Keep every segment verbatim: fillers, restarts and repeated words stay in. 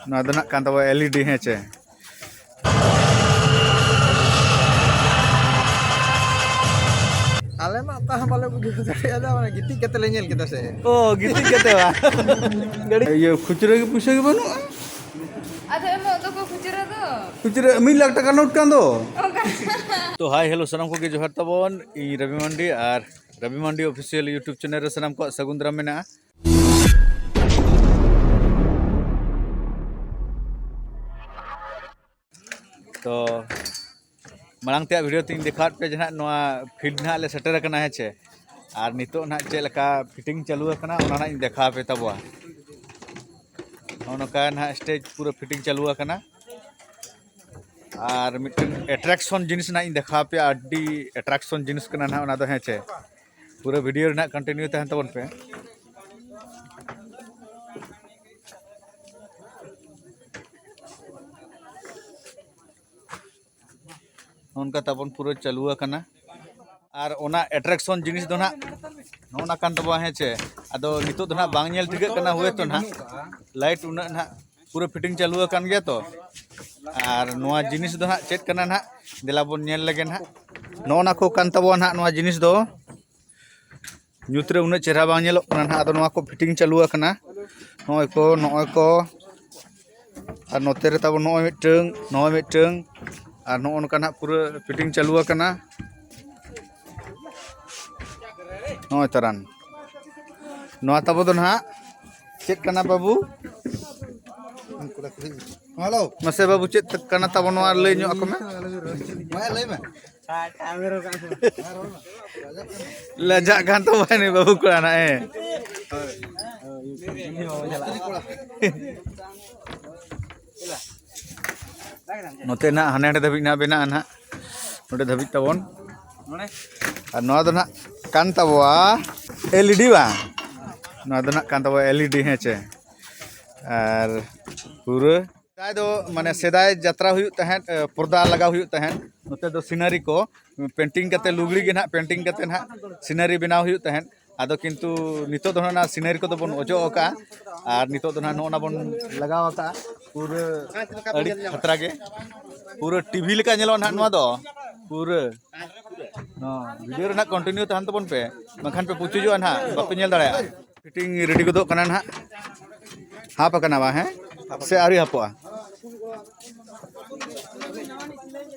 ᱱᱚᱣᱟ ᱫᱚ ᱱᱟᱜ ᱠᱟᱱ ᱛᱟᱵᱚᱱᱟ ᱮᱞ ᱤ ᱰᱤ, ᱦᱮᱸ ᱪᱮ? ᱟᱞᱮ ᱢᱟ ᱚᱠᱟ ᱦᱚᱸ ᱵᱟᱞᱮ ᱵᱩᱡᱷᱟᱹᱣ ᱫᱟᱲᱮᱭᱟᱫᱟ, ᱢᱟᱱᱮ ᱜᱤᱛᱤᱡ ᱠᱟᱛᱮ ᱞᱮ ᱧᱮᱞ ᱠᱮᱫᱟ ᱥᱮ᱾ ᱚ, ᱜᱤᱛᱤᱡ ᱠᱟᱛᱮ ᱵᱟ? ᱜᱟᱹᱰᱤ ᱤᱭᱟᱹ, ᱠᱷᱩᱪᱨᱟᱹ ᱜᱮ ᱯᱩᱭᱥᱟᱹ ᱜᱮ ᱵᱟᱹᱱᱩᱜᱼᱟ᱾ ᱟᱫᱚ ᱮᱢᱚᱜ ᱫᱚᱠᱚ ᱠᱷᱩᱪᱨᱟᱹ ᱫᱚ᱾ ᱠᱷᱩᱪᱨᱟᱹ ᱢᱤᱫ ᱞᱟᱠᱷ ᱴᱟᱠᱟ ᱱᱳᱴ ᱠᱟᱱ ᱫᱚ᱾ ᱚᱱᱠᱟ᱾ ᱛᱚ, ᱦᱟᱭ, ᱦᱮᱞᱳ, ᱥᱟᱱᱟᱢ ᱠᱚᱜᱮ ᱡᱚᱦᱟᱨ ᱛᱟᱵᱚᱱ᱾ ᱤᱧ ᱨᱚᱵᱤ ᱢᱟᱱᱰᱤ ᱟᱨ ᱨᱚᱵᱤ ᱢᱟᱱᱰᱤ ᱚᱯᱷᱤᱥᱤᱭᱟᱞ YouTube ᱪᱮᱱᱮᱞ ᱨᱮ ᱥᱟᱱᱟᱢ ᱠᱚᱣᱟᱜ ᱥᱟᱹᱜᱩᱱ ᱫᱟᱨᱟᱢ ᱢᱮᱱᱟᱜᱼᱟ᱾ ᱛᱚ, ᱢᱟᱲᱟᱝ ᱛᱮᱭᱟᱜ ᱵᱷᱤᱰᱤᱭᱳ ᱛᱤᱧ ᱫᱮᱠᱷᱟᱣᱟᱫ ᱯᱮ ᱡᱮ ᱱᱟᱦᱟᱜ ᱱᱚᱣᱟ ᱯᱷᱤᱞᱰ ᱱᱟᱦᱟᱜ ᱞᱮ ᱥᱮᱴᱮᱨ ᱟᱠᱟᱱᱟ, ᱦᱮᱸ ᱪᱮ? ᱟᱨ ᱱᱤᱛᱚᱜ ᱱᱟᱦᱟᱜ ᱪᱮᱫ ᱞᱮᱠᱟ ᱯᱷᱤᱴᱤᱝ ᱪᱟᱹᱞᱩ ᱟᱠᱟᱱᱟ, ᱚᱱᱟ ᱱᱟᱦᱟᱜ ᱤᱧ ᱫᱮᱠᱷᱟᱣ ᱟᱯᱮ ᱛᱟᱵᱚᱣᱟ᱾ ᱱᱚᱜᱼᱚ ᱱᱚᱝᱠᱟ ᱱᱟᱦᱟᱜ ᱥᱴᱮᱡᱽ ᱯᱩᱨᱟᱹ ᱯᱷᱤᱴᱤᱝ ᱪᱟᱹᱞᱩ ᱟᱠᱟᱱᱟ᱾ ᱟᱨ ᱢᱤᱫᱴᱮᱱ ᱮᱴᱨᱟᱠᱥᱚᱱ ᱡᱤᱱᱤᱥ ᱱᱟᱦᱟᱜ ᱤᱧ ᱫᱮᱠᱷᱟᱣ ᱟᱯᱮᱭᱟ, ᱟᱹᱰᱤ ᱮᱴᱨᱟᱠᱥᱚᱱ ᱡᱤᱱᱤᱥ ᱠᱟᱱᱟ ᱱᱟᱦᱟᱜ ᱚᱱᱟ ᱫᱚ, ᱦᱮᱸ ᱪᱮ? ᱯᱩᱨᱟᱹ ᱵᱷᱤᱰᱤᱭᱳ ᱨᱮᱱᱟᱜ ᱠᱚᱱᱴᱤᱱᱤᱭᱩ ᱛᱟᱦᱮᱱ ᱛᱟᱵᱚᱱ ᱯᱮ᱾ ᱱᱚᱝᱠᱟ ᱛᱟᱵᱚᱱ ᱯᱩᱨᱟᱹ ᱪᱟᱹᱞᱩ ᱟᱠᱟᱱᱟ᱾ ᱟᱨ ᱚᱱᱟ ᱮᱴᱨᱟᱠᱥᱚᱱ ᱡᱤᱱᱤᱥ ᱫᱚ ᱱᱟᱦᱟᱜ ᱱᱚᱜᱼᱚ ᱱᱟ ᱠᱟᱱ ᱛᱟᱵᱚᱱᱟ, ᱦᱮᱸ ᱪᱮ? ᱟᱫᱚ ᱱᱤᱛᱚᱜ ᱫᱚ ᱱᱟᱦᱟᱜ ᱵᱟᱝ ᱧᱮᱞ ᱴᱷᱤᱠᱟᱹᱜ ᱠᱟᱱᱟ, ᱦᱳᱭᱛᱳ ᱱᱟᱦᱟᱜ ᱞᱟᱭᱤᱴ ᱩᱱᱟᱹᱜ ᱱᱟᱦᱟᱜ ᱯᱩᱨᱟᱹ ᱯᱷᱤᱴᱤᱝ ᱪᱟᱹᱞᱩ ᱟᱠᱟᱱ ᱜᱮᱭᱟ ᱛᱚ᱾ ᱟᱨ ᱱᱚᱣᱟ ᱡᱤᱱᱤᱥ ᱫᱚ ᱱᱟᱦᱟᱜ ᱪᱮᱫ ᱠᱟᱱᱟ ᱱᱟᱦᱟᱜ, ᱫᱮᱞᱟ ᱵᱚᱱ ᱧᱮᱞ ᱞᱮᱜᱮ ᱱᱟᱦᱟᱜ᱾ ᱱᱚᱜᱼᱚ ᱱᱟ ᱠᱚ ᱠᱟᱱ ᱛᱟᱵᱚᱱᱟ ᱱᱟᱦᱟᱜ ᱱᱚᱣᱟ ᱡᱤᱱᱤᱥ ᱫᱚ᱾ ᱧᱩᱛ ᱨᱮ ᱩᱱᱟᱹᱜ ᱪᱮᱦᱨᱟ ᱵᱟᱝ ᱧᱮᱞᱚᱜ ᱠᱟᱱᱟ ᱱᱟᱦᱟᱜ᱾ ᱟᱫᱚ ᱱᱚᱣᱟ ᱠᱚ ᱯᱷᱤᱴᱤᱝ ᱪᱟᱹᱞᱩ ᱟᱠᱟᱱᱟ, ᱱᱚᱜᱼᱚᱭ ᱠᱚ, ᱱᱚᱜᱼᱚᱭ ᱠᱚ, ᱟᱨ ᱱᱚᱛᱮ ᱨᱮ ᱛᱟᱵᱚᱱ ᱱᱚᱜᱼᱚᱭ ᱢᱤᱫᱴᱟᱹᱝ, ᱱᱚᱜᱼᱚᱭ ᱢᱤᱫᱴᱟᱹᱝ, ᱟᱨ ᱱᱚᱜᱼᱚ ᱱᱚᱝᱠᱟ ᱱᱟᱦᱟᱜ ᱯᱩᱨᱟᱹ ᱯᱷᱤᱴᱤᱝ ᱪᱟᱹᱞᱩ ᱟᱠᱟᱱᱟ᱾ ᱱᱚᱜᱼᱚᱭ ᱛᱟᱨᱟᱱ ᱱᱚᱣᱟ ᱛᱟᱵᱚ ᱫᱚ ᱱᱟᱦᱟᱜ ᱪᱮᱫ ᱠᱟᱱᱟ ᱵᱟᱹᱵᱩ? ᱦᱮᱞᱳ᱾ ᱢᱟᱥᱮ ᱵᱟᱹᱵᱩ, ᱪᱮᱫ ᱠᱟᱱᱟ ᱛᱟᱵᱚ ᱱᱚᱣᱟ? ᱞᱟᱹᱭ ᱧᱚᱜ ᱟᱠᱚ ᱢᱮ᱾ ᱦᱮᱸ, ᱞᱟᱹᱭ ᱢᱮ᱾ ᱞᱟᱡᱟᱜ ᱠᱟᱱ ᱛᱟᱵᱚᱱᱟᱭ ᱱᱩᱭ ᱵᱟᱹᱵᱩ ᱠᱚᱲᱟ ᱱᱟᱜ, ᱦᱮᱸ᱾ ᱱᱚᱛᱮ ᱱᱟᱜ ᱦᱟᱱᱮ ᱦᱟᱸᱰᱮ ᱫᱷᱟᱹᱵᱤᱡ ᱱᱟᱜ ᱵᱮᱱᱟᱜᱼᱟ ᱱᱟᱜ, ᱱᱚᱸᱰᱮ ᱫᱷᱟᱹᱵᱤᱡ ᱛᱟᱵᱚᱱ᱾ ᱟᱨ ᱱᱚᱣᱟ ᱫᱚ ᱱᱟᱜ ᱠᱟᱱ ᱛᱟᱵᱚᱣᱟ ᱮᱞ ᱤ ᱰᱤ ᱵᱟᱝ, ᱱᱚᱣᱟ ᱫᱚ ᱱᱟᱜ ᱠᱟᱱ ᱛᱟᱵᱚᱣᱟ ᱮᱞ ᱤ ᱰᱤ, ᱦᱮᱸ ᱪᱮ? ᱟᱨ ᱯᱩᱨᱟᱹ ᱥᱮᱫᱟᱭ ᱫᱚ, ᱢᱟᱱᱮ, ᱥᱮᱫᱟᱭ ᱡᱟᱛᱨᱟ ᱦᱩᱭᱩᱜ ᱛᱟᱦᱮᱸᱫ, ᱮ, ᱯᱚᱨᱫᱟ ᱞᱟᱜᱟᱣ ᱦᱩᱭᱩᱜ ᱛᱟᱦᱮᱸᱫ᱾ ᱱᱚᱛᱮ ᱫᱚ ᱥᱤᱱᱟᱨᱤ ᱠᱚ ᱯᱮᱱᱴᱤᱝ ᱠᱟᱛᱮ, ᱞᱩᱜᱽᱲᱤ ᱜᱮ ᱱᱟᱦᱟᱜ ᱯᱮᱱᱴᱤᱝ ᱠᱟᱛᱮ ᱱᱟᱦᱟᱜ ᱥᱤᱱᱟᱨᱤ ᱵᱮᱱᱟᱣ ᱦᱩᱭᱩᱜ ᱛᱟᱦᱮᱸᱫ᱾ ᱟᱫᱚ ᱠᱤᱱᱛᱩ ᱱᱤᱛᱚᱜ ᱫᱚ ᱱᱟᱦᱟᱜ ᱚᱱᱟ scenery ᱠᱚᱫᱚ ᱵᱚᱱ ᱚᱪᱚᱜ ᱟᱠᱟᱜᱼᱟ᱾ ᱟᱨ ᱱᱤᱛᱚᱜ ᱫᱚ ᱱᱟᱦᱟᱜ ᱱᱚᱜᱼᱚ ᱱᱟ ᱵᱚᱱ ᱞᱟᱜᱟᱣ ᱟᱠᱟᱜᱼᱟ, ᱯᱩᱨᱟᱹ ᱟᱹᱰᱤ ᱠᱷᱟᱛᱨᱟ ᱜᱮ, ᱯᱩᱨᱟᱹ ᱴᱤᱵᱷᱤ ᱞᱮᱠᱟ ᱧᱮᱞᱚᱜᱼᱟ ᱱᱟᱦᱟᱜ ᱱᱚᱣᱟ ᱫᱚ᱾ ᱯᱩᱨᱟᱹ ᱱᱚᱣᱟ video ᱨᱮ ᱱᱟᱦᱟᱜ continue ᱛᱟᱦᱮᱱ ᱛᱟᱵᱚᱱ ᱯᱮ, ᱵᱟᱝᱠᱷᱟᱱ ᱯᱮ ᱯᱩᱪᱩᱡᱚᱜᱼᱟ ᱱᱟᱦᱟᱜ, ᱵᱟᱯᱮ ᱧᱮᱞ ᱫᱟᱲᱮᱭᱟᱜᱼᱟ᱾ Fitting ready ᱜᱚᱫᱚᱜ ᱠᱟᱱᱟ ᱱᱟᱦᱟᱜ, ᱦᱟᱯ ᱟᱠᱟᱱᱟ ᱵᱟ, ᱦᱮᱸ ᱥᱮ ᱟᱹᱣᱨᱤ ᱦᱟᱯᱚᱜᱼᱟ?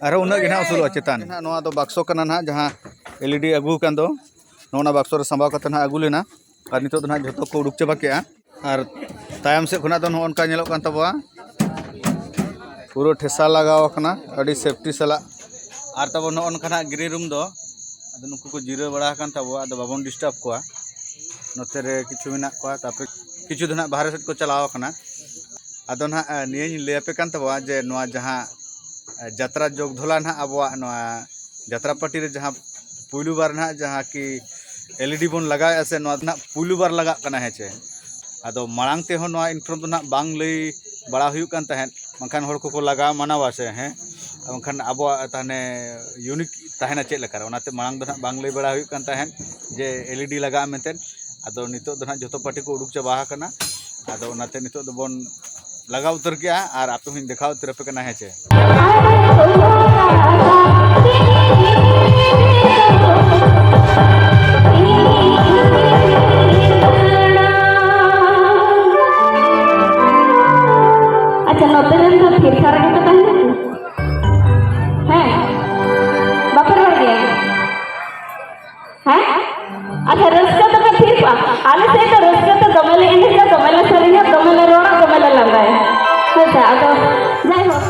ᱟᱨᱦᱚᱸ ᱩᱱᱟᱹᱜ ᱜᱮ ᱱᱟᱦᱟᱜ ᱩᱥᱩᱞᱚᱜᱼᱟ ᱪᱮᱛᱟᱱ᱾ ᱱᱟᱦᱟᱜ ᱱᱚᱣᱟ ᱫᱚ ᱵᱟᱠᱥᱚ ᱠᱟᱱᱟ ᱱᱟᱦᱟᱜ, ᱡᱟᱦᱟᱸ LED ᱟᱹᱜᱩ ᱟᱠᱟᱱ ᱫᱚ, ᱱᱚᱜᱼᱚ ᱱᱟ ᱵᱟᱠᱥᱚ ᱨᱮ ᱥᱟᱸᱵᱟᱣ ᱠᱟᱛᱮ ᱱᱟᱦᱟᱜ ᱟᱹᱜᱩ ᱞᱮᱱᱟ᱾ ᱟᱨ ᱱᱤᱛᱚᱜ ᱫᱚ ᱱᱟᱦᱟᱜ ᱡᱷᱚᱛᱚ ᱠᱚ ᱩᱰᱩᱠ ᱪᱟᱵᱟ ᱠᱮᱜᱼᱟ᱾ ᱟᱨ ᱛᱟᱭᱚᱢ ᱥᱮᱫ ᱠᱷᱚᱱᱟᱜ ᱫᱚ ᱱᱚᱜᱼᱚ ᱱᱚᱝᱠᱟ ᱧᱮᱞᱚᱜ ᱠᱟᱱ ᱛᱟᱵᱚᱣᱟ, ᱯᱩᱨᱟᱹ ᱴᱷᱮᱥᱟ ᱞᱟᱜᱟᱣ ᱟᱠᱟᱱᱟ ᱟᱹᱰᱤ safety ᱥᱟᱞᱟᱜ᱾ ᱟᱨ ᱛᱟᱵᱚ ᱱᱚᱜᱼᱚ ᱱᱚᱝᱠᱟ ᱱᱟᱦᱟᱜ green room ᱫᱚ, ᱟᱫᱚ ᱱᱩᱠᱩ ᱠᱚ ᱡᱤᱨᱟᱹᱣ ᱵᱟᱲᱟ ᱟᱠᱟᱱ ᱛᱟᱵᱚᱣᱟ, ᱟᱫᱚ ᱵᱟᱵᱚᱱ disturb ᱠᱚᱣᱟ᱾ ᱱᱚᱛᱮ ᱨᱮ ᱠᱤᱪᱷᱩ ᱢᱮᱱᱟᱜ ᱠᱚᱣᱟ, ᱛᱟᱨᱯᱚᱨᱮ ᱠᱤᱪᱷᱩ ᱫᱚ ᱱᱟᱦᱟᱜ ᱵᱟᱦᱨᱮ ᱥᱮᱫ ᱠᱚ ᱪᱟᱞᱟᱣ ᱟᱠᱟᱱᱟ᱾ ᱟᱫᱚ ᱱᱟᱦᱟᱜ, ᱮ, ᱱᱤᱭᱟᱹᱧ ᱞᱟᱹᱭ ᱟᱯᱮ ᱠᱟᱱ ᱛᱟᱵᱚᱣᱟ ᱡᱮ ᱱᱚᱣᱟ ᱡᱟᱦᱟᱸ, ᱮ, ᱡᱟᱛᱨᱟ ᱡᱚᱜᱽᱫᱷᱚᱞᱟ ᱱᱟᱦᱟᱜ ᱟᱵᱚᱣᱟᱜ ᱱᱚᱣᱟ ᱡᱟᱛᱨᱟ ᱯᱟᱨᱴᱤ ᱨᱮ ᱡᱟᱦᱟᱸ ᱯᱩᱭᱞᱩ ᱵᱟᱨ ᱱᱟᱦᱟᱜ ᱡᱟᱦᱟᱸ ᱠᱤ LED ᱵᱚᱱ ᱞᱟᱜᱟᱣᱮᱫᱼᱟ ᱥᱮ, ᱱᱚᱣᱟ ᱫᱚ ᱱᱟᱦᱟᱜ ᱯᱩᱭᱞᱩ ᱵᱟᱨ ᱞᱟᱜᱟᱜ ᱠᱟᱱᱟ, ᱦᱮᱸ ᱪᱮ? ᱟᱫᱚ ᱢᱟᱲᱟᱝ ᱛᱮᱦᱚᱸ ᱱᱚᱣᱟ ᱤᱱᱯᱷᱨᱚᱱᱴ ᱫᱚ ᱱᱟᱦᱟᱜ ᱵᱟᱝ ᱞᱟᱹᱭ ᱵᱟᱲᱟ ᱦᱩᱭᱩᱜ ᱠᱟᱱ ᱛᱟᱦᱮᱸᱫ, ᱵᱟᱝᱠᱷᱟᱱ ᱦᱚᱲ ᱠᱚᱠᱚ ᱞᱟᱜᱟᱣ ᱢᱟᱱᱟᱣᱟ ᱥᱮ, ᱦᱮᱸ? ᱵᱟᱝᱠᱷᱟᱱ ᱟᱵᱚᱣᱟᱜ ᱛᱟᱦᱚᱞᱮ unique ᱛᱟᱦᱮᱱᱟ ᱪᱮᱫ ᱞᱮᱠᱟᱨᱮ? ᱚᱱᱟᱛᱮ ᱢᱟᱲᱟᱝ ᱫᱚ ᱱᱟᱦᱟᱜ ᱵᱟᱝ ᱞᱟᱹᱭ ᱵᱟᱲᱟ ᱦᱩᱭᱩᱜ ᱠᱟᱱ ᱛᱟᱦᱮᱸᱫ ᱡᱮ LED ᱞᱟᱜᱟᱜᱼᱟ ᱢᱮᱱᱛᱮ᱾ ᱟᱫᱚ ᱱᱤᱛᱚᱜ ᱫᱚ ᱱᱟᱦᱟᱜ ᱡᱷᱚᱛᱚ ᱯᱟᱨᱴᱤ ᱠᱚ ᱩᱰᱩᱠ ᱪᱟᱵᱟ ᱟᱠᱟᱱᱟ᱾ ᱟᱫᱚ ᱚᱱᱟᱛᱮ ᱱᱤᱛᱚᱜ ᱫᱚᱵᱚᱱ ᱞᱟᱜᱟᱣ ᱩᱛᱟᱹᱨ ᱠᱮᱜᱼᱟ ᱟᱨ ᱟᱯᱮ ᱦᱚᱸᱧ ᱫᱮᱠᱷᱟᱣ ᱩᱛᱟᱹᱨ ᱟᱯᱮ ᱠᱟᱱᱟ, ᱦᱮᱸ ᱪᱮ? ᱟᱪᱪᱷᱟ, ᱱᱚᱛᱮ ᱨᱮᱱ ᱫᱚ ᱛᱷᱤᱨ ᱛᱷᱟᱨ ᱜᱮᱠᱚ ᱛᱟᱦᱮᱱᱟ? ᱦᱮᱸ? ᱵᱟᱯᱮ ᱨᱚᱲ ᱜᱮᱭᱟ? ᱦᱮᱸ? ᱟᱪᱪᱷᱟ, ᱨᱟᱹᱥᱠᱟᱹ ᱛᱮᱯᱮ ᱛᱷᱤᱨ ᱠᱚᱜᱼᱟ᱾ ᱟᱞᱮ ᱥᱮᱫ ᱫᱚ ᱨᱟᱹᱥᱠᱟᱹ ᱛᱮ ᱫᱚᱢᱮ ᱞᱮ ᱮᱱᱮᱡᱟ, ᱫᱚᱢᱮ ᱞᱮ ᱥᱮᱨᱮᱧᱟ, ᱫᱚᱢᱮ ᱞᱮ ᱨᱚᱲᱟ, ᱫᱚᱢᱮ ᱞᱮ ᱞᱟᱸᱫᱟᱭᱟ᱾ ᱦᱮᱸ ᱥᱮ? ᱟᱫᱚ ᱡᱟᱭᱦᱳᱠ᱾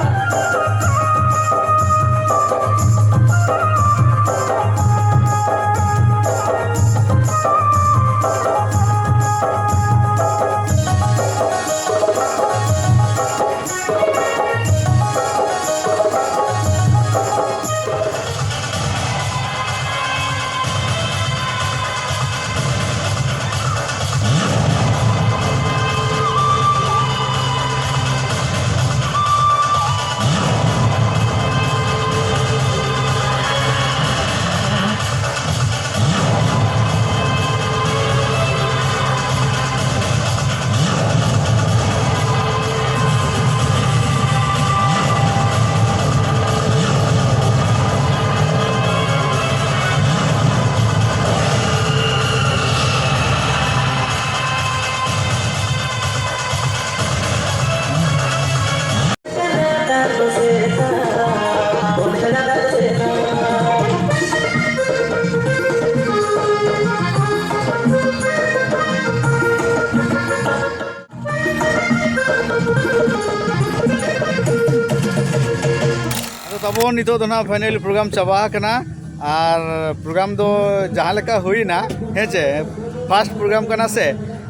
ᱟᱵᱚ ᱱᱤᱛᱚᱜ ᱫᱚ ᱱᱟᱦᱟᱜ ᱯᱷᱟᱭᱱᱟᱞ ᱯᱨᱳᱜᱨᱟᱢ ᱪᱟᱵᱟ ᱟᱠᱟᱱᱟ᱾ ᱟᱨ ᱯᱨᱳᱜᱨᱟᱢ ᱫᱚ ᱡᱟᱦᱟᱸ ᱞᱮᱠᱟ ᱦᱩᱭᱱᱟ, ᱦᱮᱸ ᱪᱮ, ᱯᱷᱟᱥᱴ ᱯᱨᱳᱜᱨᱟᱢ ᱠᱟᱱᱟ ᱥᱮ,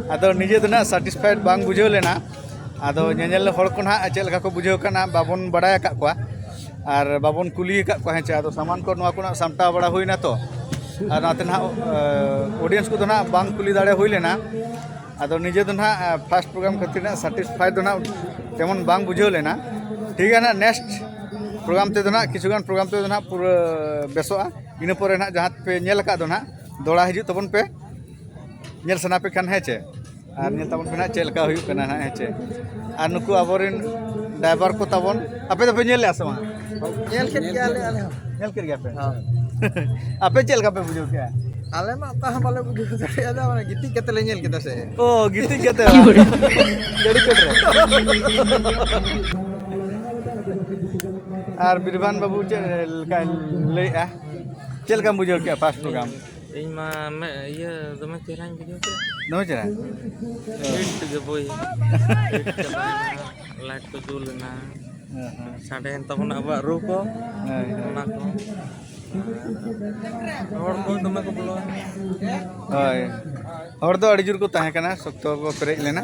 ᱟᱫᱚ ᱱᱤᱡᱮ ᱫᱚ ᱱᱟᱦᱟᱜ ᱥᱟᱴᱤᱥᱯᱷᱟᱭᱮᱰ ᱵᱟᱝ ᱵᱩᱡᱷᱟᱹᱣ ᱞᱮᱱᱟ᱾ ᱟᱫᱚ ᱧᱮᱧᱮᱞ ᱦᱚᱲ ᱠᱚ ᱱᱟᱦᱟᱜ ᱪᱮᱫ ᱞᱮᱠᱟ ᱠᱚ ᱵᱩᱡᱷᱟᱹᱣ ᱠᱟᱱᱟ, ᱵᱟᱵᱚᱱ ᱵᱟᱲᱟᱭ ᱟᱠᱟᱫ ᱠᱚᱣᱟ ᱟᱨ ᱵᱟᱵᱚᱱ ᱠᱩᱞᱤ ᱟᱠᱟᱫ ᱠᱚᱣᱟ, ᱦᱮᱸ ᱪᱮ᱾ ᱟᱫᱚ ᱥᱟᱢᱟᱱ ᱠᱚ ᱱᱚᱣᱟ ᱠᱚ ᱱᱟᱦᱟᱜ ᱥᱟᱢᱴᱟᱣ ᱵᱟᱲᱟ ᱦᱩᱭᱱᱟ ᱛᱚ, ᱟᱨ ᱚᱱᱟᱛᱮ ᱱᱟᱦᱟᱜ ᱚᱰᱤᱭᱮᱱᱥ ᱠᱚᱫᱚ ᱱᱟᱦᱟᱜ ᱵᱟᱝ ᱠᱩᱞᱤ ᱫᱟᱲᱮ ᱦᱩᱭ ᱞᱮᱱᱟ᱾ ᱟᱫᱚ ᱱᱤᱡᱮ ᱫᱚ ᱱᱟᱦᱟᱜ ᱯᱷᱟᱥᱴ ᱯᱨᱳᱜᱨᱟᱢ ᱠᱷᱟᱹᱛᱤᱨ ᱱᱟᱦᱟᱜ ᱥᱟᱴᱤᱥᱯᱷᱟᱭ ᱫᱚ ᱱᱟᱦᱟᱜ ᱛᱮᱢᱚᱱ ᱵᱟᱝ ᱵᱩᱡᱷᱟᱹᱣ ᱞᱮᱱᱟ᱾ ᱴᱷᱤᱠ ᱜᱮᱭᱟ ᱱᱟᱦᱟᱜ, ᱱᱮᱠᱥᱴ ᱯᱨᱳᱜᱨᱟᱢ ᱛᱮᱫᱚ ᱱᱟᱦᱟᱜ, ᱠᱤᱪᱷᱩ ᱜᱟᱱ ᱯᱨᱳᱜᱨᱟᱢ ᱛᱮᱫᱚ ᱱᱟᱦᱟᱜ ᱯᱩᱨᱟᱹ ᱵᱮᱥᱚᱜᱼᱟ᱾ ᱤᱱᱟᱹ ᱯᱚᱨᱮ ᱱᱟᱦᱟᱜ ᱡᱟᱦᱟᱸ ᱯᱮ ᱧᱮᱞ ᱟᱠᱟᱫ ᱫᱚ ᱱᱟᱦᱟᱜ, ᱫᱚᱲᱟ ᱦᱤᱡᱩᱜ ᱛᱟᱵᱚᱱ ᱯᱮ, ᱧᱮᱞ ᱥᱟᱱᱟ ᱯᱮ ᱠᱷᱟᱱ, ᱦᱮᱸ ᱪᱮ᱾ ᱟᱨ ᱧᱮᱞ ᱛᱟᱵᱚᱱ ᱯᱮ ᱱᱟᱦᱟᱜ ᱪᱮᱫ ᱞᱮᱠᱟ ᱦᱩᱭᱩᱜ ᱠᱟᱱᱟ ᱱᱟᱦᱟᱜ, ᱦᱮᱸ ᱪᱮ᱾ ᱟᱨ ᱱᱩᱠᱩ ᱟᱵᱚᱨᱮᱱ ᱰᱨᱟᱭᱵᱷᱟᱨ ᱠᱚ ᱛᱟᱵᱚᱱ, ᱟᱯᱮ ᱫᱚᱯᱮ ᱧᱮᱞ ᱞᱮᱜᱼᱟ ᱥᱮ ᱵᱟᱝ? ᱧᱮᱞ ᱠᱮᱫ ᱜᱮᱭᱟᱞᱮ ᱟᱞᱮ ᱦᱚᱸ᱾ ᱧᱮᱞ ᱠᱮᱫ ᱜᱮᱭᱟ ᱯᱮ? ᱦᱳᱭ᱾ ᱟᱯᱮ ᱪᱮᱫ ᱞᱮᱠᱟ ᱯᱮ ᱵᱩᱡᱷᱟᱹᱣ ᱠᱮᱜᱼᱟ? ᱟᱞᱮ ᱢᱟ ᱚᱠᱟ ᱦᱚᱸ ᱵᱟᱞᱮ ᱵᱩᱡᱷᱟᱹᱣ ᱫᱟᱲᱮᱭᱟᱫᱟ, ᱢᱟᱱᱮ ᱜᱤᱛᱤᱡ ᱠᱟᱛᱮ ᱞᱮ ᱧᱮᱞ ᱠᱮᱫᱟ ᱥᱮ᱾ ᱚ, ᱜᱤᱛᱤᱡ ᱠᱟᱛᱮ ᱵᱟᱝ? ᱜᱟᱹᱰᱤ ᱪᱚᱴ ᱨᱮ᱾ ᱟᱨ ᱵᱤᱨᱵᱷᱟᱱ ᱵᱟᱹᱵᱩ ᱪᱮᱫ ᱞᱮᱠᱟᱭ ᱞᱟᱹᱭᱮᱜᱼᱟ? ᱪᱮᱫ ᱞᱮᱠᱟᱢ ᱵᱩᱡᱷᱟᱹᱣ ᱠᱮᱜᱼᱟ ᱯᱷᱟᱥᱴ ᱯᱨᱳᱜᱨᱟᱢ? ᱤᱧ ᱢᱟ ᱢᱮ-, ᱤᱭᱟᱹ ᱫᱚᱢᱮ ᱪᱮᱦᱨᱟᱧ ᱵᱩᱡᱷᱟᱹᱣ ᱠᱮᱫᱟ᱾ ᱫᱚᱢᱮ ᱪᱮᱦᱨᱟ? ᱦᱤᱴ ᱜᱮ ᱵᱳᱭ᱾ ᱦᱤᱴ ᱪᱟᱵᱟᱭᱮᱱᱟ, ᱞᱟᱭᱤᱴ ᱠᱚ ᱡᱩᱞ ᱮᱱᱟ, ᱦᱮᱸ, ᱦᱮᱸ᱾ ᱥᱟᱰᱮᱭᱮᱱ ᱛᱟᱵᱚᱱᱟ ᱟᱵᱚᱣᱟᱜ ᱨᱩ ᱠᱚ, ᱦᱳᱭ, ᱦᱳᱭ᱾ ᱚᱱᱟ ᱠᱚ᱾ ᱦᱚᱲ ᱠᱚ ᱫᱚᱢᱮ ᱠᱚ ᱵᱚᱞᱚ᱾ ᱦᱳᱭ, ᱦᱚᱲ ᱫᱚ ᱟᱹᱰᱤ ᱡᱳᱨ ᱠᱚ ᱛᱟᱦᱮᱸ ᱠᱟᱱᱟ, ᱥᱚᱠᱛᱚ ᱠᱚ ᱯᱮᱨᱮᱡ ᱞᱮᱱᱟ᱾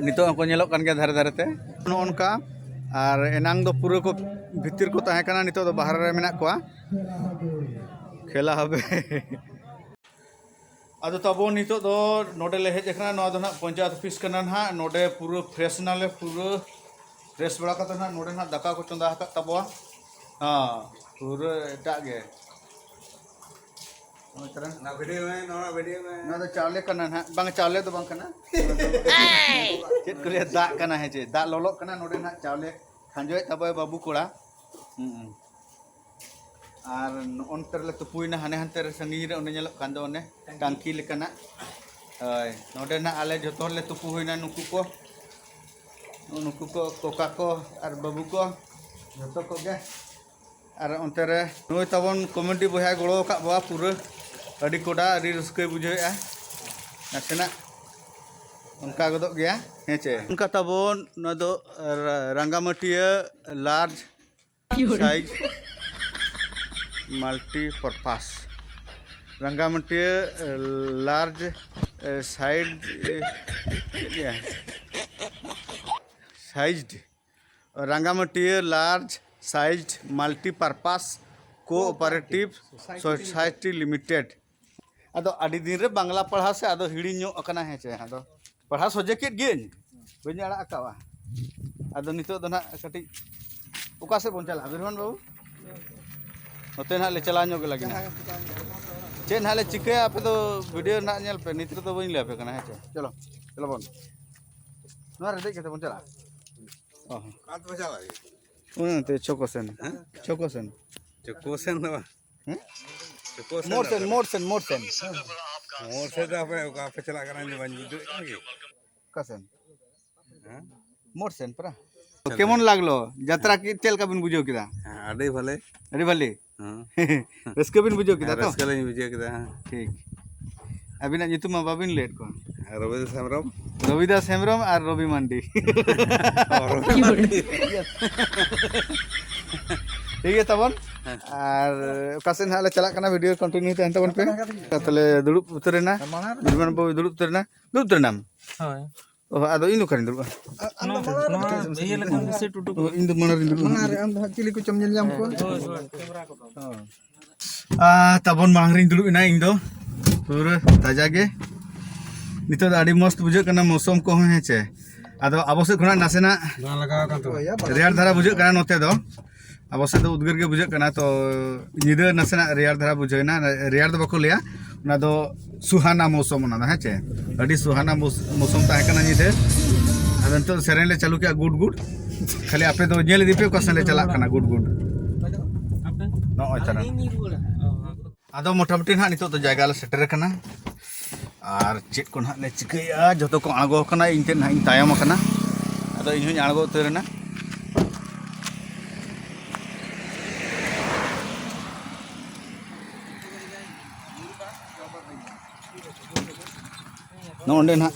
ᱱᱤᱛᱚᱜ ᱦᱚᱸᱠᱚ ᱧᱮᱞᱚᱜ ᱠᱟᱱ ᱜᱮᱭᱟ ᱫᱷᱟᱨᱮ ᱫᱷᱟᱨᱮ ᱛᱮ, ᱱᱚᱜᱼᱚ ᱱᱚᱝᱠᱟ᱾ ᱟᱨ ᱮᱱᱟᱝ ᱫᱚ ᱯᱩᱨᱟᱹ ᱠᱚ ᱵᱷᱤᱛᱤᱨ ᱠᱚ ᱛᱟᱦᱮᱸ ᱠᱟᱱᱟ, ᱱᱤᱛᱚᱜ ᱫᱚ ᱵᱟᱦᱨᱮ ᱨᱮ ᱢᱮᱱᱟᱜ ᱠᱚᱣᱟ᱾ ᱠᱷᱮᱞᱟ ᱦᱚᱵᱮ᱾ ᱟᱫᱚ ᱛᱟᱵᱚᱱ ᱱᱤᱛᱚᱜ ᱫᱚ ᱱᱚᱰᱮ ᱞᱮ ᱦᱮᱡ ᱟᱠᱟᱱᱟ, ᱱᱚᱣᱟ ᱫᱚ ᱱᱟᱦᱟᱜ ᱯᱚᱧᱪᱟᱭᱮᱛ ᱚᱯᱷᱤᱥ ᱠᱟᱱᱟ ᱱᱟᱦᱟᱜ᱾ ᱱᱚᱰᱮ ᱯᱩᱨᱟᱹ ᱯᱷᱨᱮᱥ ᱮᱱᱟᱞᱮ, ᱯᱩᱨᱟᱹ ᱯᱷᱨᱮᱥ ᱵᱟᱲᱟ ᱠᱟᱛᱮ ᱱᱟᱦᱟᱜ ᱱᱚᱰᱮ ᱱᱟᱦᱟᱜ ᱫᱟᱠᱟ ᱠᱚ ᱪᱚᱸᱫᱟ ᱟᱠᱟᱫ ᱛᱟᱵᱚᱣᱟ᱾ ᱦᱮᱸ, ᱯᱩᱨᱟᱹ ᱮᱴᱟᱜ ᱜᱮ᱾ ᱱᱚᱣᱟ ᱵᱷᱤᱰᱤᱭᱳ ᱢᱮ, ᱱᱚᱣᱟ ᱵᱷᱤᱰᱤᱭᱳ ᱢᱮ᱾ ᱱᱚᱣᱟ ᱫᱚ ᱪᱟᱣᱞᱮ ᱠᱟᱱᱟ ᱱᱟᱦᱟᱜ, ᱵᱟᱝ, ᱪᱟᱣᱞᱮ ᱫᱚ ᱵᱟᱝ ᱠᱟᱱᱟ᱾ ᱪᱮᱫ ᱠᱚ ᱞᱟᱹᱭᱟ, ᱫᱟᱜ ᱠᱟᱱᱟ, ᱦᱮᱸ ᱪᱮ, ᱫᱟᱜ ᱞᱚᱞᱚᱜ ᱠᱟᱱᱟ᱾ ᱱᱚᱰᱮ ᱱᱟᱦᱟᱜ ᱪᱟᱣᱞᱮ ᱠᱷᱟᱸᱡᱚᱭᱮᱫ ᱛᱟᱵᱚᱭ ᱵᱟᱹᱵᱩ ᱠᱚᱲᱟ᱾ ᱦᱩᱸ᱾ ᱟᱨ ᱱᱚᱜᱼᱚ ᱱᱚᱛᱮ ᱨᱮᱞᱮ ᱛᱩᱯᱩᱭᱮᱱᱟ, ᱦᱟᱱᱮ ᱦᱟᱱᱛᱮ ᱨᱮ ᱥᱟᱺᱜᱤᱧ ᱨᱮ ᱚᱸᱰᱮ ᱧᱮᱞᱚᱜ ᱠᱟᱱ ᱫᱚ ᱚᱱᱮ ᱴᱟᱝᱠᱤ ᱞᱮᱠᱟᱱᱟᱜ᱾ ᱦᱳᱭ, ᱱᱚᱸᱰᱮ ᱱᱟᱜ ᱟᱞᱮ ᱡᱚᱛᱚ ᱦᱚᱲᱞᱮ ᱛᱩᱯᱩ ᱦᱩᱭᱱᱟ, ᱱᱩᱠᱩ ᱠᱚ, ᱱᱩᱠᱩ ᱠᱚ, ᱠᱚᱠᱟ ᱠᱚ ᱟᱨ ᱵᱟᱹᱵᱩ ᱠᱚ, ᱡᱚᱛᱚ ᱠᱚᱜᱮ᱾ ᱟᱨ ᱚᱱᱛᱮ ᱨᱮ ᱱᱩᱭ ᱛᱟᱵᱚᱱ ᱠᱚᱢᱮᱰᱤ ᱵᱚᱭᱦᱟᱭ ᱜᱚᱲᱚ ᱟᱠᱟᱫ ᱵᱚᱣᱟ ᱯᱩᱨᱟᱹ, ᱟᱹᱰᱤ ᱠᱚᱰᱟ, ᱟᱹᱰᱤ ᱨᱟᱹᱥᱠᱟᱹᱭ ᱵᱩᱡᱷᱟᱹᱣᱮᱫᱼᱟ᱾ ᱱᱟᱥᱮᱱᱟᱜ ᱚᱱᱠᱟ ᱜᱚᱫᱚᱜ ᱜᱮᱭᱟ, ᱦᱮᱸ ᱪᱮ? ᱚᱱᱠᱟ ᱛᱟᱵᱚᱱ ᱱᱚᱣᱟ ᱫᱚ ᱨᱟ-, ᱨᱟᱸᱜᱟᱢᱟᱹᱴᱤᱭᱟᱹ large size multi purpose, ᱨᱟᱸᱜᱟᱢᱟᱹᱴᱤᱭᱟᱹ large side, ᱪᱮᱫ ᱞᱟᱹᱭᱟ? Sized, ᱨᱟᱸᱜᱟᱢᱟᱹᱴᱤᱭᱟᱹ large sized multi purpose cooperative society limited᱾ ᱟᱫᱚ ᱟᱹᱰᱤ ᱫᱤᱱ ᱨᱮ ᱵᱟᱝᱞᱟ ᱯᱟᱲᱦᱟᱣ ᱥᱮ ᱟᱫᱚ ᱦᱤᱲᱤᱧ ᱧᱚᱜ ᱟᱠᱟᱱᱟ, ᱦᱮᱸ ᱪᱮ? ᱟᱫᱚ ᱯᱟᱲᱦᱟᱣ ᱥᱚᱡᱷᱮ ᱠᱮᱫ ᱜᱤᱭᱟᱹᱧ, ᱵᱟᱹᱧ ᱟᱲᱟᱜ ᱟᱠᱟᱣᱟ᱾ ᱟᱫᱚ ᱱᱤᱛᱚᱜ ᱫᱚ ᱱᱟᱦᱟᱜ ᱠᱟᱹᱴᱤᱡ ᱚᱠᱟ ᱥᱮᱫ ᱵᱚᱱ ᱪᱟᱞᱟᱜᱼᱟ, ᱵᱤᱨᱦᱚᱱ ᱵᱟᱹᱵᱩ? ᱱᱚᱛᱮ ᱱᱟᱦᱟᱜ ᱞᱮ ᱪᱟᱞᱟᱣ ᱧᱚᱜ ᱞᱟᱹᱜᱤᱫ ᱱᱟᱦᱟᱜ᱾ ᱪᱮᱫ ᱱᱟᱦᱟᱜ ᱞᱮ ᱪᱤᱠᱟᱹᱭᱟ, ᱟᱯᱮ ᱫᱚ video ᱱᱟᱦᱟᱜ ᱧᱮᱞ ᱯᱮ, ᱱᱤᱛ ᱨᱮᱫᱚ ᱵᱟᱹᱧ ᱞᱟᱹᱭ ᱟᱯᱮ ᱠᱟᱱᱟ, ᱦᱮᱸ ᱪᱮ? ᱪᱚᱞᱚ, ᱪᱚᱞᱚ ᱵᱚᱱ, ᱱᱚᱣᱟ ᱨᱮ ᱫᱮᱡ ᱠᱟᱛᱮ ᱵᱚᱱ ᱪᱟᱞᱟᱜᱼᱟ᱾ ᱚ ᱦᱚᱸ᱾ ᱚᱱᱮ ᱚᱱᱛᱮ ᱪᱷᱚᱠᱚ ᱥᱮᱱ, ᱪᱷᱚᱠᱚ ᱥᱮᱱ᱾ ᱪᱷᱚᱠᱚ ᱥᱮᱱ ᱫᱚ ᱵᱟᱝ᱾ ᱦᱮᱸ? ᱪᱷᱚᱠᱚ ᱥᱮᱱ ᱢᱳᱲ ᱫᱚ ᱥᱮᱱ, ᱵᱟᱝ᱾ ᱢᱳᱲ ᱥᱮᱱ, ᱢᱳᱲ ᱥᱮᱱ᱾ ᱢᱳᱲ ᱥᱮᱱ ᱫᱚ ᱟᱯᱮ ᱚᱠᱟ ᱯᱮ ᱪᱟᱞᱟᱜ ᱠᱟᱱᱟ, ᱤᱧ ᱫᱚ ᱵᱟᱹᱧ ᱵᱩᱡᱽ ᱫᱟᱲᱮᱭᱟᱜ ᱠᱟᱱᱟ ᱠᱤ᱾ ᱚᱠᱟ ᱥᱮᱱ? ᱦᱮᱸ? ᱢᱳᱲ ᱥᱮᱱ ᱯᱟᱨᱟ᱾ ᱪᱮᱫ ᱠᱮᱢᱚᱱ ᱞᱮᱠᱟ? ᱞᱟᱜᱽᱞᱳ? ᱡᱟᱛᱨᱟ ᱠᱤ ᱪᱮᱫ ᱞᱮᱠᱟ ᱵᱤᱱ ᱵᱩᱡᱷᱟᱹᱣ ᱠᱮᱫᱟ? ᱦᱮᱸ, ᱟᱹᱰᱤ ᱵᱷᱟᱞᱮ᱾ ᱟᱹᱰᱤ ᱵᱷᱟᱞᱮ? ᱦᱮᱸ᱾ ᱨᱟᱹᱥᱠᱟᱹ ᱵᱤᱱ ᱵᱩᱡᱷᱟᱹᱣ ᱠᱮᱫᱟ ᱦᱮᱸ, ᱛᱚ? ᱨᱟᱹᱥᱠᱟᱹ ᱞᱤᱧ ᱵᱩᱡᱷᱟᱹᱣ ᱠᱮᱫᱟ, ᱦᱮᱸ᱾ ᱴᱷᱤᱠ᱾ ᱟᱹᱵᱤᱱᱟᱜ ᱧᱩᱛᱩᱢ ᱢᱟ ᱵᱟᱵᱤᱱ ᱞᱟᱹᱭᱮᱫ ᱠᱚᱣᱟ᱾ ᱨᱚᱵᱤᱫᱟᱥ ᱦᱮᱢᱵᱨᱚᱢ᱾ ᱨᱚᱵᱤᱫᱟᱥ ᱦᱮᱢᱵᱨᱚᱢ ᱟᱨ ᱨᱚᱵᱤ ᱢᱟᱱᱰᱤ᱾ ᱚ, ᱨᱚᱵᱤ ᱢᱟᱱᱰᱤ᱾ ᱴᱷᱤᱠ ᱜᱮᱭᱟ ᱛᱟᱵᱚᱱ᱾ ᱦᱮᱸ᱾ ᱟᱨ ᱚᱠᱟ ᱥᱮᱫ ᱱᱟᱦᱟᱜ ᱞᱮ ᱪᱟᱞᱟᱜ ᱠᱟᱱᱟ, video continue ᱛᱟᱦᱮᱱ ᱛᱟᱵᱚᱱ ᱯᱮ᱾ ᱛᱟᱦᱞᱮ ᱫᱩᱲᱩᱵ ᱩᱛᱟᱹᱨ ᱮᱱᱟ᱾ ᱢᱟᱲᱟᱝ ᱨᱮ ᱵᱤᱨᱢᱟᱱ ᱵᱟᱹᱵᱩ ᱫᱩᱲᱩᱵ ᱩᱛᱟᱹᱨ ᱮᱱᱟ᱾ ᱫᱩᱲᱩᱵ ᱩᱛᱟᱹᱨ ᱮᱱᱟᱢ? ᱦᱳᱭ᱾ ᱚ, ᱟᱫᱚ ᱤᱧ ᱫᱚ ᱚᱠᱟᱨᱤᱧ ᱫᱩᱲᱩᱵᱼᱟ? ᱱᱚᱣᱟ, ᱱᱚᱣᱟ ᱤᱭᱟᱹ ᱞᱮᱠᱷᱟᱱ ᱥᱮ ᱴᱩᱴᱩ ᱚ, ᱤᱧ ᱫᱚ ᱢᱟᱲᱟᱝ ᱨᱤᱧ ᱫᱩᱲᱩᱵᱼᱟ᱾ ᱢᱟᱲᱟᱝ ᱨᱮ ᱟᱢ ᱫᱚ ᱦᱟᱸᱜ ᱪᱤᱞᱤ ᱠᱚᱪᱚᱢ ᱧᱮᱞ ᱧᱟᱢ ᱠᱚᱣᱟ᱾ ᱦᱳᱭ, ᱦᱳᱭ᱾ ᱟᱨ ᱛᱟᱵᱚᱱ ᱢᱟᱲᱟᱝ ᱨᱤᱧ ᱫᱩᱲᱩᱵ ᱮᱱᱟ ᱤᱧ ᱫᱚ᱾ ᱯᱩᱨᱟᱹ ᱛᱟᱡᱟ ᱜᱮ᱾ ᱱᱤᱛᱚᱜ ᱫᱚ ᱟᱹᱰᱤ ᱢᱚᱥᱛ ᱵᱩᱡᱷᱟᱹᱜ ᱠᱟᱱᱟ ᱢᱳᱥᱚᱢ ᱠᱚᱦᱚᱸ, ᱦᱮᱸ ᱪᱮ? ᱟᱫᱚ ᱟᱵᱚ ᱥᱮᱫ ᱠᱷᱚᱱᱟᱜ ᱱᱟᱥᱮᱱᱟᱜ ᱵᱟᱝ ᱞᱟᱜᱟᱣ ᱟᱠᱟᱱ ᱛᱟᱵᱚᱱᱟ᱾ ᱨᱮᱭᱟᱲ ᱫᱷᱟᱨᱟ ᱵᱩᱡᱷᱟᱹᱜ ᱠᱟᱱᱟ ᱱᱚᱛᱮ ᱫᱚ᱾ ᱟᱵᱚ ᱥᱮᱫ ᱫᱚ ᱩᱫᱽᱜᱟᱹᱨ ᱜᱮ ᱵᱩᱡᱷᱟᱹᱜ ᱠᱟᱱᱟ, ᱛᱚ ᱧᱤᱫᱟᱹ ᱱᱟᱥᱮᱱᱟᱜ ᱨᱮᱭᱟᱲ ᱫᱷᱟᱨᱟ ᱵᱩᱡᱷᱟᱹᱣ ᱮᱱᱟ᱾ ᱨᱮᱭᱟᱲ ᱫᱚ ᱵᱟᱠᱚ ᱞᱟᱹᱭᱟ, ᱚᱱᱟ ᱫᱚ ᱥᱩᱦᱟᱱᱟ ᱢᱳᱥᱚᱢ, ᱚᱱᱟ ᱫᱚ, ᱦᱮᱸ ᱪᱮ? ᱟᱹᱰᱤ ᱥᱩᱦᱟᱱᱟ ᱢᱳᱥ-, ᱢᱳᱥᱚᱢ ᱛᱟᱦᱮᱸ ᱠᱟᱱᱟ ᱧᱤᱫᱟᱹ᱾ ᱟᱫᱚ ᱱᱤᱛᱚᱜ ᱥᱮᱨᱮᱧ ᱞᱮ ᱪᱟᱹᱞᱩ ᱠᱮᱜᱼᱟ, ᱜᱩᱰ ᱜᱩᱰ᱾ ᱠᱷᱟᱹᱞᱤ ᱟᱯᱮ ᱫᱚ ᱧᱮᱞ ᱤᱫᱤ ᱯᱮ ᱚᱠᱟ ᱥᱮᱱ ᱞᱮ ᱪᱟᱞᱟᱜ ᱠᱟᱱᱟ, ᱜᱩᱰ ᱜᱩᱰ᱾ ᱱᱚᱜᱼᱚᱭ ᱛᱟᱨᱟ᱾ ᱟᱫᱚ ᱢᱚᱴᱟᱢᱩᱴᱤ ᱱᱟᱦᱟᱜ ᱱᱤᱛᱚᱜ ᱫᱚ ᱡᱟᱭᱜᱟ ᱞᱮ ᱥᱮᱴᱮᱨ ᱟᱠᱟᱱᱟ᱾ ᱟᱨ ᱪᱮᱫ ᱠᱚ ᱱᱟᱦᱟᱜ ᱞᱮ ᱪᱤᱠᱟᱹᱭᱮᱫᱼᱟ, ᱡᱚᱛᱚ ᱠᱚ ᱟᱬᱜᱚ ᱟᱠᱟᱱᱟ, ᱤᱧ ᱛᱮᱫ ᱱᱟᱦᱟᱜ ᱤᱧ ᱛᱟᱭᱚᱢ ᱟᱠᱟᱱᱟ᱾ ᱟᱫᱚ ᱤᱧ ᱦᱚᱸᱧ ᱟᱬᱜᱚ ᱩᱛᱟᱹᱨ ᱮᱱᱟ᱾ ᱱᱚᱜᱼᱚ ᱱᱚᱸᱰᱮ ᱱᱟᱦᱟᱜ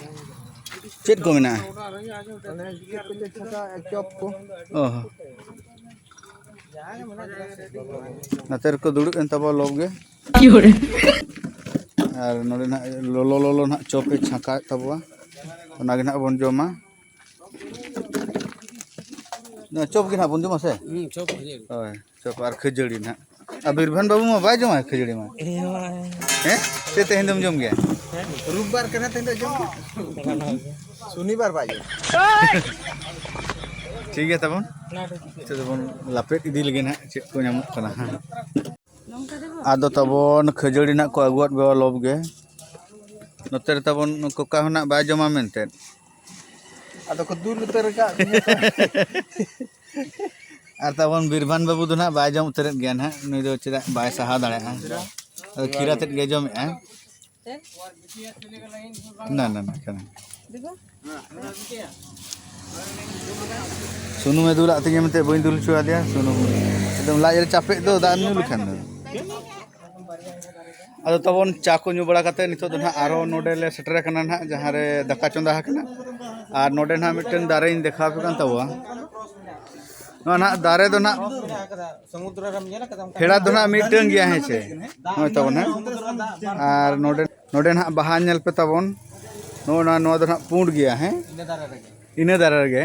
ᱪᱮᱫ ᱠᱚ ᱢᱮᱱᱟᱜᱼᱟ? ᱚᱱᱮ ᱪᱮᱫ ᱠᱚᱪᱚ ᱪᱷᱟᱸᱠᱟ, ᱪᱚᱯ ᱠᱚ᱾ ᱚ᱾ ᱱᱚᱛᱮ ᱨᱮᱠᱚ ᱫᱩᱲᱩᱵ ᱮᱱ ᱛᱟᱵᱚ ᱞᱚᱵ ᱜᱮ᱾ ᱟᱨ ᱱᱚᱰᱮ ᱱᱟᱦᱟᱜ ᱞᱚᱞᱚ ᱞᱚᱞᱚ ᱱᱟᱦᱟᱜ ᱪᱚᱯ ᱮ ᱪᱷᱟᱸᱠᱟᱣᱮᱫ ᱛᱟᱵᱚᱣᱟ, ᱚᱱᱟ ᱜᱮ ᱱᱟᱦᱟᱜ ᱵᱚᱱ ᱡᱚᱢᱟ᱾ ᱱᱚᱣᱟ ᱪᱚᱯ ᱜᱮ ᱱᱟᱦᱟᱜ ᱵᱚᱱ ᱡᱚᱢᱟ ᱥᱮ? ᱦᱩᱸ, ᱪᱚᱯ ᱠᱷᱟᱹᱡᱟᱹᱲᱤ᱾ ᱦᱳᱭ, ᱪᱚᱯ ᱟᱨ ᱠᱷᱟᱹᱡᱟᱹᱲᱤ ᱱᱟᱦᱟᱜ᱾ ᱟᱨ ᱵᱤᱨᱵᱷᱟᱱ ᱵᱟᱹᱵᱩ ᱢᱟ ᱵᱟᱭ ᱡᱚᱢᱟ ᱠᱷᱟᱹᱡᱟᱹᱲᱤ ᱢᱟ᱾ ᱦᱮᱸ? ᱪᱮᱫ ᱛᱮᱦᱮᱧ ᱫᱚᱢ ᱡᱚᱢ ᱜᱮᱭᱟ? ᱨᱳᱵᱵᱟᱨ ᱠᱟᱱᱟ, ᱛᱮᱦᱮᱧ ᱫᱚ ᱡᱚᱢ ᱜᱮ᱾ ᱥᱚᱱᱤᱵᱟᱨ ᱵᱟᱭ ᱡᱚᱢᱟ᱾ ᱴᱷᱤᱠ ᱜᱮᱭᱟ ᱛᱟᱵᱚᱱ, ᱱᱤᱛᱚᱜ ᱫᱚᱵᱚᱱ ᱞᱟᱯᱮᱫ ᱤᱫᱤ ᱞᱮᱜᱮ ᱱᱟᱦᱟᱜ ᱪᱮᱫ ᱠᱚ ᱧᱟᱢᱚᱜ ᱠᱟᱱᱟ ᱦᱟᱸᱜ᱾ ᱟᱫᱚ ᱛᱟᱵᱚᱱ ᱠᱷᱟᱹᱡᱟᱹᱲᱤ ᱱᱟᱜ ᱠᱚ ᱟᱹᱜᱩᱣᱟᱫ ᱜᱮᱭᱟ ᱞᱚᱵ ᱜᱮ᱾ ᱱᱚᱛᱮ ᱨᱮ ᱛᱟᱵᱚᱱ ᱠᱚᱠᱟ ᱦᱚᱸ ᱱᱟᱜ ᱵᱟᱭ ᱡᱚᱢᱟ ᱢᱮᱱᱛᱮ᱾ ᱟᱫᱚ ᱠᱚ ᱫᱩᱞ ᱩᱛᱟᱹᱨ ᱟᱠᱟᱫ ᱠᱚᱣᱟ᱾ ᱟᱨ ᱛᱟᱵᱚᱱ ᱵᱤᱨᱵᱷᱟᱱ ᱵᱟᱹᱵᱩ ᱫᱚ ᱱᱟᱜ ᱵᱟᱭ ᱡᱚᱢ ᱩᱛᱟᱹᱨᱮᱫ ᱜᱮᱭᱟ ᱱᱟᱜ, ᱱᱩᱭ ᱫᱚ ᱪᱮᱫᱟᱜ ᱵᱟᱭ ᱥᱟᱦᱟᱣ ᱫᱟᱲᱮᱭᱟᱜᱼᱟ᱾ ᱟᱫᱚ ᱠᱷᱤᱨᱟ ᱛᱮᱫ ᱜᱮ ᱡᱚᱢᱮᱫᱼᱟ᱾ ᱱᱟ, ᱱᱟ, ᱱᱟ, ᱠᱟᱱᱟ᱾ ᱥᱩᱱᱩᱢᱮ ᱫᱩᱞᱟᱜ ᱛᱤᱧᱟᱹ ᱢᱮᱱᱛᱮ ᱵᱟᱹᱧ ᱫᱩᱞ ᱦᱚᱪᱚ ᱟᱫᱮᱭᱟ ᱥᱩᱱᱩᱢ᱾ ᱮᱠᱫᱚᱢ ᱞᱟᱡ ᱨᱮ ᱪᱟᱯᱮᱜ ᱫᱚ ᱫᱟᱜ ᱮᱢ ᱧᱩ ᱞᱮᱠᱷᱟᱱ ᱫᱚ᱾ ᱟᱫᱚ ᱛᱟᱵᱚᱱ ᱪᱟ ᱠᱚ ᱧᱩ ᱵᱟᱲᱟ ᱠᱟᱛᱮ ᱱᱤᱛᱚᱜ ᱫᱚ ᱱᱟᱦᱟᱜ ᱟᱨᱦᱚᱸ ᱱᱚᱰᱮ ᱞᱮ ᱥᱮᱴᱮᱨ ᱟᱠᱟᱱᱟ ᱱᱟᱦᱟᱜ, ᱡᱟᱦᱟᱸ ᱨᱮ ᱫᱟᱠᱟ ᱪᱚᱸᱫᱟ ᱟᱠᱟᱱᱟ᱾ ᱟᱨ ᱱᱚᱰᱮ ᱱᱟᱦᱟᱜ ᱢᱤᱫᱴᱟᱝ ᱫᱟᱨᱮᱧ ᱫᱮᱠᱷᱟᱣ ᱟᱯᱮ ᱠᱟᱱ ᱛᱟᱵᱚᱣᱟ᱾ ᱱᱚᱣᱟ ᱱᱟᱦᱟᱜ ᱫᱟᱨᱮ ᱫᱚ ᱱᱟᱦᱟᱜ ᱥᱚᱢᱩᱫᱨᱚ ᱨᱮᱢ ᱧᱮᱞ ᱟᱠᱟᱫᱟ? ᱯᱷᱮᱰᱟᱛ ᱫᱚ ᱱᱟᱦᱟᱜ ᱢᱤᱫᱴᱟᱝ ᱜᱮᱭᱟ, ᱦᱮᱸ ᱥᱮ? ᱱᱚᱜᱼᱚᱭ ᱛᱟᱵᱚᱱ ᱦᱟᱸᱜ᱾ ᱟᱨ ᱱᱚᱰᱮ, ᱱᱚᱰᱮ ᱱᱟᱦᱟᱜ ᱵᱟᱦᱟ ᱧᱮᱞ ᱯᱮ ᱛᱟᱵᱚᱱ᱾ ᱱᱚᱜᱼᱚ ᱱᱚᱣᱟ, ᱱᱚᱣᱟ ᱫᱚ ᱱᱟᱦᱟᱜ ᱯᱩᱸᱰ ᱜᱮᱭᱟ, ᱦᱮᱸ? ᱤᱱᱟᱹ ᱫᱟᱨᱮ ᱨᱮᱜᱮ᱾ ᱤᱱᱟᱹ ᱫᱟᱨᱮ ᱨᱮᱜᱮ᱾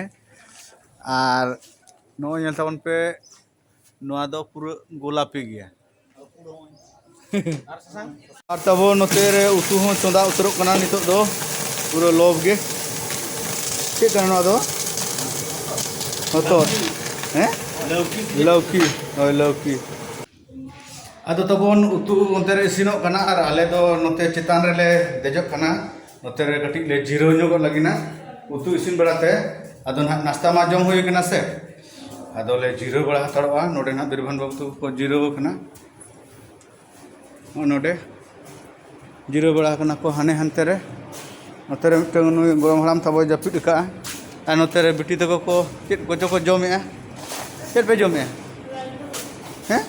ᱟᱨ ᱱᱚᱜᱼᱚᱭ ᱧᱮᱞ ᱛᱟᱵᱚᱱ ᱯᱮ, ᱱᱚᱣᱟ ᱫᱚ ᱯᱩᱨᱟᱹ ᱜᱳᱞᱟᱯᱤ ᱜᱮᱭᱟ᱾ ᱟᱨ ᱛᱟᱵᱚ ᱱᱚᱛᱮ ᱨᱮ ᱩᱛᱩ ᱦᱚᱸ ᱪᱚᱸᱫᱟ ᱩᱛᱟᱹᱨᱚᱜ ᱠᱟᱱᱟ ᱱᱤᱛᱚᱜ ᱫᱚ, ᱯᱩᱨᱟᱹ ᱞᱚᱵᱽ ᱜᱮ᱾ ᱪᱮᱫ ᱠᱟᱱᱟ ᱱᱚᱣᱟ ᱫᱚ? ᱦᱚᱛᱚᱫ᱾ ᱦᱮᱸ? ᱞᱟᱹᱣᱠᱤ᱾ ᱞᱟᱹᱣᱠᱤ᱾ ᱦᱳᱭ, ᱞᱟᱹᱣᱠᱤ᱾ ᱟᱫᱚ ᱛᱟᱵᱚᱱ ᱩᱛᱩ ᱚᱱᱛᱮ ᱨᱮ ᱤᱥᱤᱱᱚᱜ ᱠᱟᱱᱟ ᱟᱨ ᱟᱞᱮ ᱫᱚ ᱱᱚᱛᱮ ᱪᱮᱛᱟᱱ ᱨᱮᱞᱮ ᱫᱮᱡᱚᱜ ᱠᱟᱱᱟ᱾ ᱱᱚᱛᱮ ᱨᱮ ᱠᱟᱹᱴᱤᱡ ᱞᱮ ᱡᱤᱨᱟᱹᱣ ᱧᱚᱜᱚᱜ ᱞᱟᱹᱜᱤᱫ ᱱᱟ, ᱩᱛᱩ ᱤᱥᱤᱱ ᱵᱟᱲᱟ ᱛᱮ᱾ ᱟᱫᱚ ᱱᱟᱦᱟᱜ ᱱᱟᱥᱛᱟ ᱢᱟ ᱡᱚᱢ ᱦᱩᱭ ᱠᱟᱱᱟ ᱥᱮ, ᱟᱫᱚ ᱞᱮ ᱡᱤᱨᱟᱹᱣ ᱵᱟᱲᱟ ᱦᱟᱛᱟᱲᱚᱜᱼᱟ᱾ ᱱᱚᱰᱮ ᱱᱟᱦᱟᱜ ᱵᱤᱨᱵᱷᱟᱱ ᱵᱟᱹᱵᱩ ᱛᱟᱠᱚ ᱠᱚ ᱡᱤᱨᱟᱹᱣ ᱠᱟᱱᱟ᱾ ᱱᱚᱜᱼᱚ ᱱᱚᱰᱮ ᱡᱤᱨᱟᱹᱣ ᱵᱟᱲᱟ ᱠᱟᱱᱟ ᱠᱚ ᱦᱟᱱᱮ ᱦᱟᱱᱛᱮ ᱨᱮ᱾ ᱱᱚᱛᱮ ᱨᱮ ᱢᱤᱫᱴᱟᱝ ᱱᱩᱭ ᱜᱚᱲᱚᱢ ᱦᱟᱲᱟᱢ ᱛᱟᱵᱚᱭ ᱡᱟᱹᱯᱤᱫ ᱟᱠᱟᱫᱼᱟ᱾ ᱟᱨ ᱱᱚᱛᱮ ᱨᱮ ᱵᱤᱴᱤ ᱛᱟᱠᱚ ᱠᱚ ᱪᱮᱫ ᱠᱚᱪᱚ ᱠᱚ ᱡᱚᱢᱮᱫᱼᱟ᱾ ᱪᱮᱫ ᱯᱮ ᱡᱚᱢᱮᱫᱼᱟ? ᱦᱮᱸ?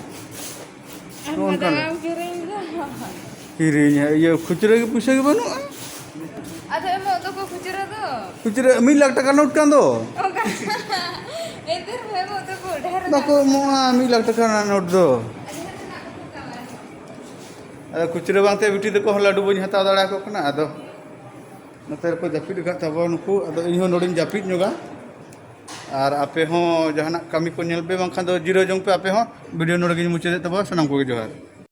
ᱟᱨ ᱱᱚᱜᱼᱚ ᱱᱚᱝᱠᱟ ᱢᱟᱫᱟᱢ ᱞᱮ᱾ ᱠᱤᱨᱤᱧ ᱫᱚ᱾ ᱠᱤᱨᱤᱧ, ᱤᱭᱟᱹ, ᱠᱷᱩᱪᱨᱟᱹ ᱜᱮ ᱯᱩᱭᱥᱟᱹ ᱜᱮ ᱵᱟᱹᱱᱩᱜᱼᱟ᱾ ᱟᱫᱚ ᱮᱢᱚᱜ ᱫᱚᱠᱚ ᱠᱷᱩᱪᱨᱟᱹ ᱫᱚ᱾ ᱠᱷᱩᱪᱨᱟᱹ ᱢᱤᱫ ᱞᱟᱠᱷ ᱴᱟᱠᱟ ᱱᱳᱴ ᱠᱟᱱ ᱫᱚ᱾ ᱚᱱᱠᱟ᱾ ᱮᱱᱛᱮ ᱨᱮᱦᱚᱸ ᱮᱢᱚᱜ ᱫᱚᱠᱚ ᱰᱷᱮᱨ ᱵᱟᱠᱚ ᱮᱢᱚᱜᱼᱟ ᱢᱤᱫ ᱞᱟᱠᱷ ᱴᱟᱠᱟ ᱨᱮᱱᱟᱜ ᱱᱳᱴ ᱫᱚ᱾ ᱟᱫᱚ ᱠᱷᱩᱪᱨᱟᱹ ᱵᱟᱝᱛᱮ ᱵᱤᱴᱤ ᱛᱟᱠᱚ ᱦᱚᱸ ᱞᱟᱹᱰᱩ ᱵᱟᱹᱧ ᱦᱟᱛᱟᱣ ᱫᱟᱲᱮᱭᱟᱠᱚ ᱠᱟᱱᱟ᱾ ᱟᱫᱚ ᱱᱚᱛᱮ ᱨᱮᱠᱚ ᱡᱟᱹᱯᱤᱫ ᱟᱠᱟᱫ ᱛᱟᱵᱚᱱ ᱱᱩᱠᱩ᱾ ᱟᱫᱚ ᱤᱧ ᱦᱚᱸ ᱱᱚᱰᱮᱧ ᱡᱟᱹᱯᱤᱫ ᱧᱚᱜᱟ᱾ ᱟᱨ ᱟᱯᱮ ᱦᱚᱸ ᱡᱟᱦᱟᱱᱟᱜ ᱠᱟᱹᱢᱤ ᱠᱚ ᱧᱮᱞ ᱯᱮ, ᱵᱟᱝᱠᱷᱟᱱ ᱫᱚ ᱡᱤᱨᱟᱹᱣ ᱡᱚᱝ ᱯᱮ ᱟᱯᱮ ᱦᱚᱸ᱾ ᱵᱷᱤᱰᱤᱭᱳ ᱱᱚᱰᱮ ᱜᱤᱧ ᱢᱩᱪᱟᱹᱫᱮᱫ ᱛᱟᱵᱚᱱᱟ᱾ ᱥᱟᱱᱟᱢ ᱠᱚᱜᱮ ᱡᱚᱦᱟᱨ᱾